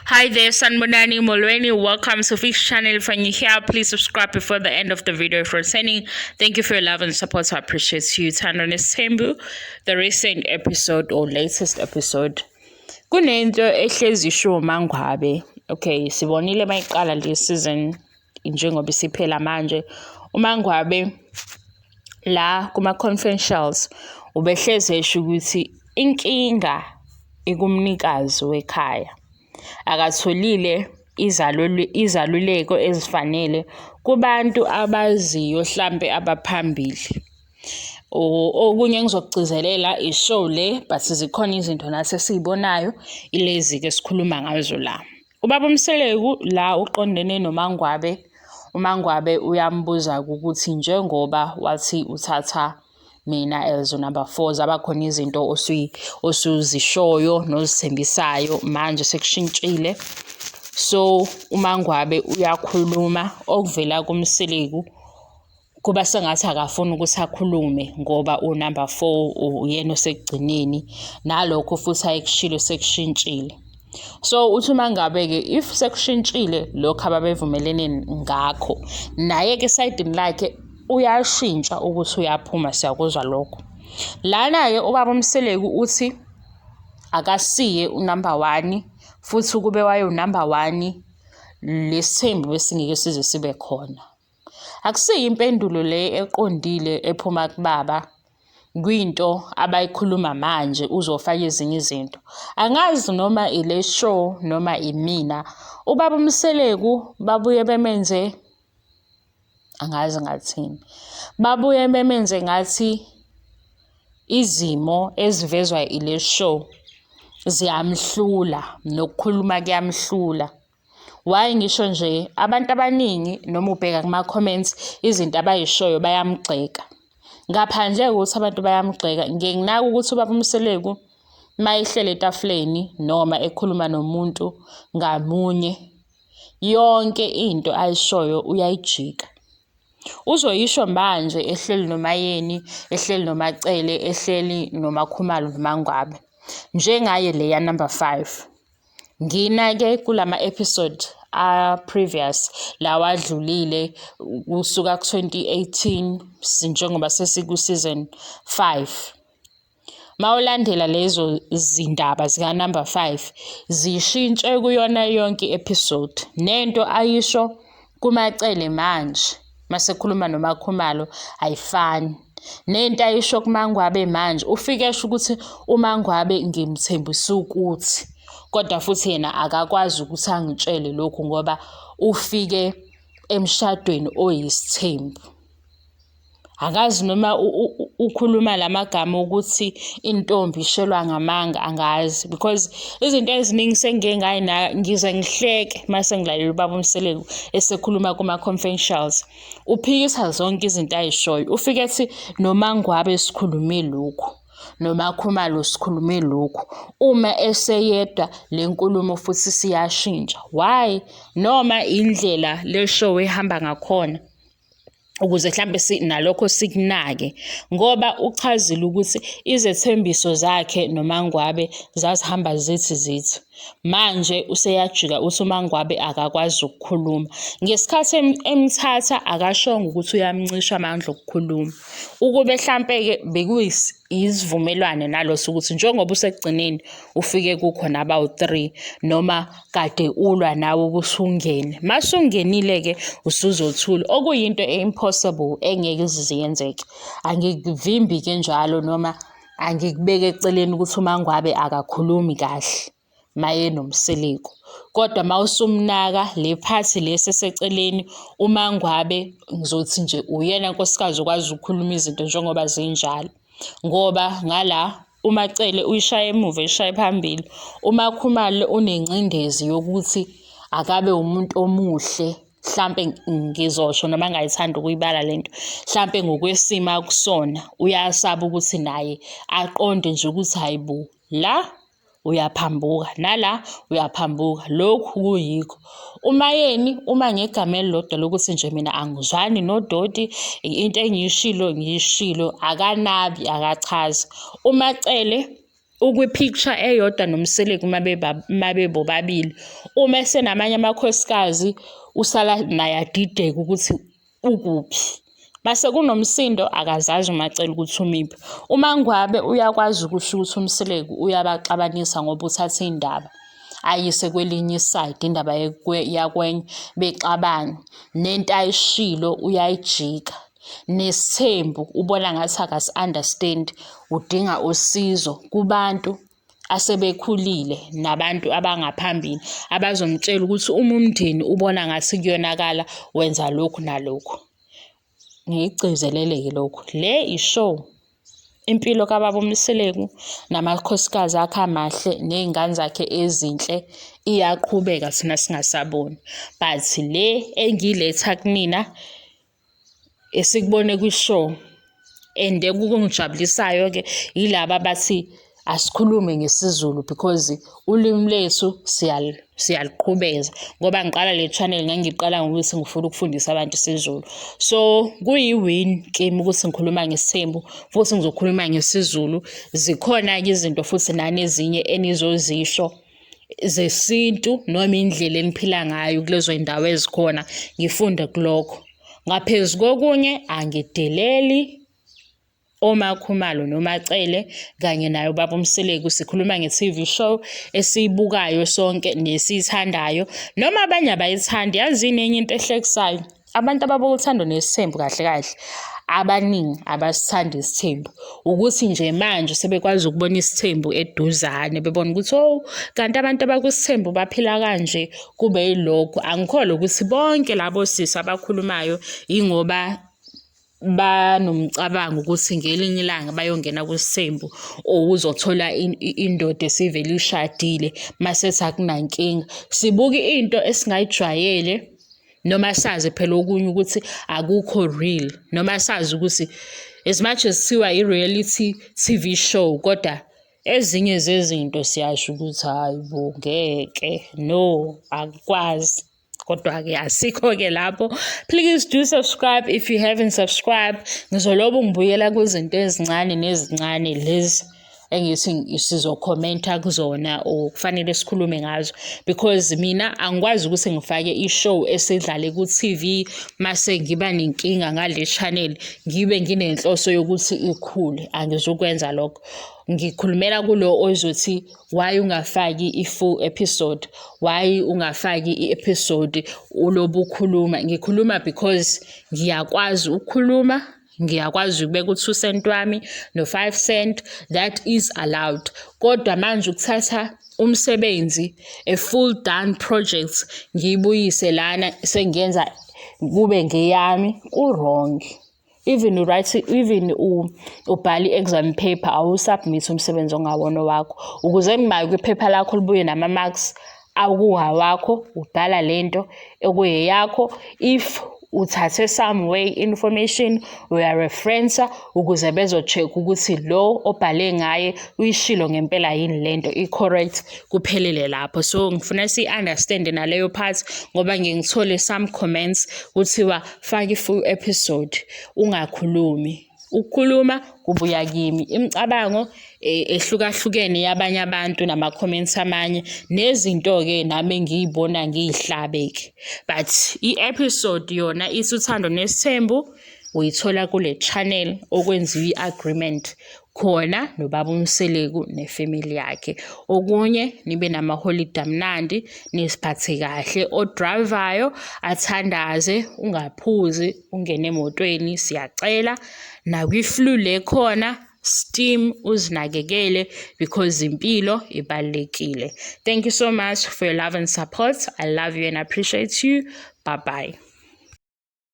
Hi there, Sanbonani Molweni. Welcome to Fish Channel. If you're here, please subscribe before the end of the video. For sending, thank you for your love and support. I appreciate you. Uthando Nesthembu, the recent episode or latest episode. Kunento ehlezi ishiwo uMangwabe. Okay, sibonile mayiqala le season njengoba isiphela manje. UMangwabe la kuma-confidentials ubehlezi esho ukuthi inkinga ikumnikazi wekhaya. Akatholile izaluleko ezifanele kubantu abaziyo hlampe abaphambili. Okunye engizokugcizelela i-show le but zikhona izinto nathi esiy'bonayo ilezi-ke esikhuluma ngazo la. Ubaba uMseleku la uqondene noMangwabe, uMangwabe uyambuza ukuthi njengoba wathi uthatha mina as number 4 zaba khona izinto osuzishoyo nozithembisayo manje sekushintshile. So uMangwabe uyakhuluma okuvela kuMseleku kuba sengathi akafuni ukuthi akhulume ngoba unumber 4 uyena osekugcineni nalokho futhi ayekushilo sekushintshile. So uthi uma ngabe-ke if sekushintshile lokhu ababevumelene ngakho naye-ke esayidini lakhe uyashintsha ukuthi uyaphuma siyakuzwa lokho. Lana-ke ubaba uMseleku uthi akasiye unumber one futhi ukube wayewunumber one lesithembu besingeke size sibe khona. Akusiyo impendulo le eqondile ephuma kubaba kwinto abayikhuluma manje uzofaka ezinye izinto. Angazi noma ile show noma imina. Ubaba uMseleku babuye bemenze angazi ngathini. Babuye bemenze ngathi izimo ezivezwa ile show ziyamhlula nokukhuluma kuyamhlula. Why ngisho nje abantu abaningi noma ubheka kuma-comments izinto abayishoyo bayamgxeka. Ngaphandle kokuthi abantu bayamgxeka ngiye nginake ukuthi ubaba uMseleku uma ehleli etafuleni noma ekhuluma nomuntu ngamunye yonke into ayishoyo uyayijika. Uzoyisho manje ehleli noMaYeni, ehleli noMaCele, ehleli noMaKhumalo noMaNgwabe. Njengaye le ya-number 5. Nginake kulama episode a-previous lawa adlulile kusuka ku-2018 njengoba sesiku-season 5. Mawulandela lezo zindaba zika-number 5 zishintshe kuyona yonke i-episode. Nento ayisho kuMaCele manje masekhuluma noMaKhumalo ayifani. Nento ayisho kuMaNgwabe manje ufike esho ukuthi uMaNgwabe ngimthembise ukuthi kodwa futhi yena akakwazi ukuthi angitshele lokhu ngoba ufike emshadweni oyisithembu. Angazi noma ukhuluma la magama ukuthi intombi ishelwa ngamanga angazi because izinto eziningi sengike ngayinaka ngize ngihleke uma sengilalela ubaba uMseleku esekhuluma kuma-confidentials. Uphikisa zonke izinto ayishoyo. Ufike ethi noMaNgwabe sikhulume lokhu, noMaKhumalo sikhulume lokhu. Uma eseyedwa le nkulumo futhi siyashintsha. Why? Noma indlela le show ehamba ngakhona. Ukuze mhlampe nalokho sikunake ngoba uchazile ukuthi izethembiso zakhe noMaNgwabe zazihamba zithi zithi. Manje useyajika uthi uMaNgwabe akakwazi ukukhuluma. Ngesikhathi emthatha akashongo ukuthi uyamncisha amandla okukhuluma. Ukube hlampe-ke bekuyisivumelwane naloso ukuthi njengoba usekugcineni ufike kukhona abawu-three noma kade ulwa nawe ukuthi ungene. Masungenile-ke usuzothula, okuyinto e-impossible engeke ize yenzeke. Angikuvimbi-ke njalo noma angikubeki eceleni ukuthi uMaNgwabe akakhulumi kahle mayenomseleku. Kodwa mawusumnaka le phathi le eseseceleni uMaNgwabe ngizothi nje uyena nkosikazi okwazi ukukhuluma izinto njengoba zinjalo. Ngoba ngala uMaCele uyishaya emuva eyishaye phambili. UMaKhumalo unengcindezi yokuthi akabe umuntu omuhle hlampe ngizosho noma ngayithanda ukuyibala lento hlampe ngokwesimo akusona uyasaba ukuthi naye aqonde nje ukuthi hayi bo la uyaphambuka nala uyaphambuka lokhu kuyikho uMayeni uma ngegama elilodwa lokuthi nje mina angizwani nodoti into engiyishilo ngiyishilo akanabi akachazi uMaCele. Ukwi-picture eyodwa noMseleku uma bebobabili. Uma esenamanye amakhosikazi usala naye adideke ukuthi ukuphi. Mase kunomsindo akazazi uMaCele ukuthi umiphi. UMaNgwabe uyakwazi ukusho ukuthi uMseleku uyabaxabanisa ngoba uthatha indaba ayise kwelinye isayidi indaba yakwenye bexabane. Nento ayishilo uyayijika. Nesithembu ubona ngathi akasi-understand udinga usizo kubantu asebekhulile nabantu abangaphambili abazomtshela ukuthi uma umndeni ubona ngathi kuyonakala wenza lokhu nalokhu. Ngiyigcizelele-ke lokhu. Le i-show impilo kababa uMseleku namakhosikazi akhe amahle ney'ngane zakhe ezinhle iyaqhubeka thina singasaboni. But le engiyiletha kunina esikubone kwi-show and okungijabulisayo-ke yilaba abathi asikhulume ngesiZulu because ulimi lethu siyaluqhubeza ngoba ngiqala le channel ngangiqala ngokuthi ngifuna ukufundisa abantu isiZulu. So kuyi-win kimi ukuthi ngikhuluma ngesithembu futhi ngizokhuluma ngesiZulu. Zikhona-ke izinto futhi nani ezinye enizozisho zesintu noma indlela eniphila ngayo kulezo zindawo ezikhona ngifunde kulokho. Ngaphezu kokunye angideleli oMaKhumalo noMaCele kanye naye ubaba uMseleku. Sikhuluma nge-TV show esiyibukayo sonke nesiyithandayo noma abanye abayithandi. Yazini enye into ehlekisayo? Abantu ababuka uThando Nesithembu kahle kahle abaningi abasithandi isithembu. Ukuthi nje manje sebekwazi ukubona isithembu eduzane bebona ukuthi oh kanti abantu abakwisithembu baphila kanje kube yilokhu. Angikholwa ukuthi bonke labo sisi abakhulumayo yingoba banomcabango ukuthi ngelinye ilanga bayongena kwisithembu or uzothola indoda esivele ishadile masethi akunankinga. Sibuka into esingayijwayele noma sazi phela okunye ukuthi akukho real noma sazi ukuthi as much as kuthiwa i-reality TV show kodwa ezinye zezinto siyasho ukuthi hhayi bo ngeke no akukwazi. Kodwa-ke asikho-ke lapho. Please do subscribe if you haven't subscribed. Ngizolobu ngibuyela kwizinto ezincane nezincane lezi engithi sizokhomenta kuzona or kufanele sikhulume ngazo because mina angikwazi ukuthi ngifake i-show esidlale ku-TV mase ngiba nenkinga ngale channel ngibe nginenhloso yokuthi ikhule. Angizukwenza lokho. Ngikhulumela kulo ozothi why ungafaki i-full episode, why ungafaki i-episode ulobu ukhuluma. Ngikhuluma because ngiyakwazi ukukhuluma, ngiyakwazi ukubeka u-2 cent wami no-5 cent, that is allowed. Kodwa manje ukuthatha umsebenzi, a full done project, ngiyibuyise lana sengiyenza kube ngeyami, ku-wrong. Even u-write, even ubhale i-exam paper awusubmit umsebenzi ongawona owakho. Ukuze limake iphepha lakho libuye nama-marks akuwawakho, ubhala lento ekuyeyakho. If uthathe some way information uyareferensa ukuze bezo-check ukuthi lo obhale ngaye uyishilo ngempela yini lento i-correct kuphelele lapho. So ngifuna siyi-understand-e naleyo part ngoba ngiye ngithole some comments kuthiwa faka i-full episode ungakhulumi. Ukukhuluma kubuya kimi. Imicabango ehlukahlukene yabanye abantu nama-comments amanye nezinto-ke nami engiy'bona ngiy'hlabe-ke. But i-episode yona ithi Uthando Nesithembu uyithola kule channel okwenziwa i-agreement khona nobaba uMseleku nefamily yakhe. Okunye nibe namaholidi amnandi niziphathe kahle. Odrayivayo athandaze ungaphuzi ungene emotweni siyacela. Nakwi-flu le khona steam uzinakekele because impilo ibalulekile. Thank you so much for your love and support. I love you and appreciate you. Bye bye.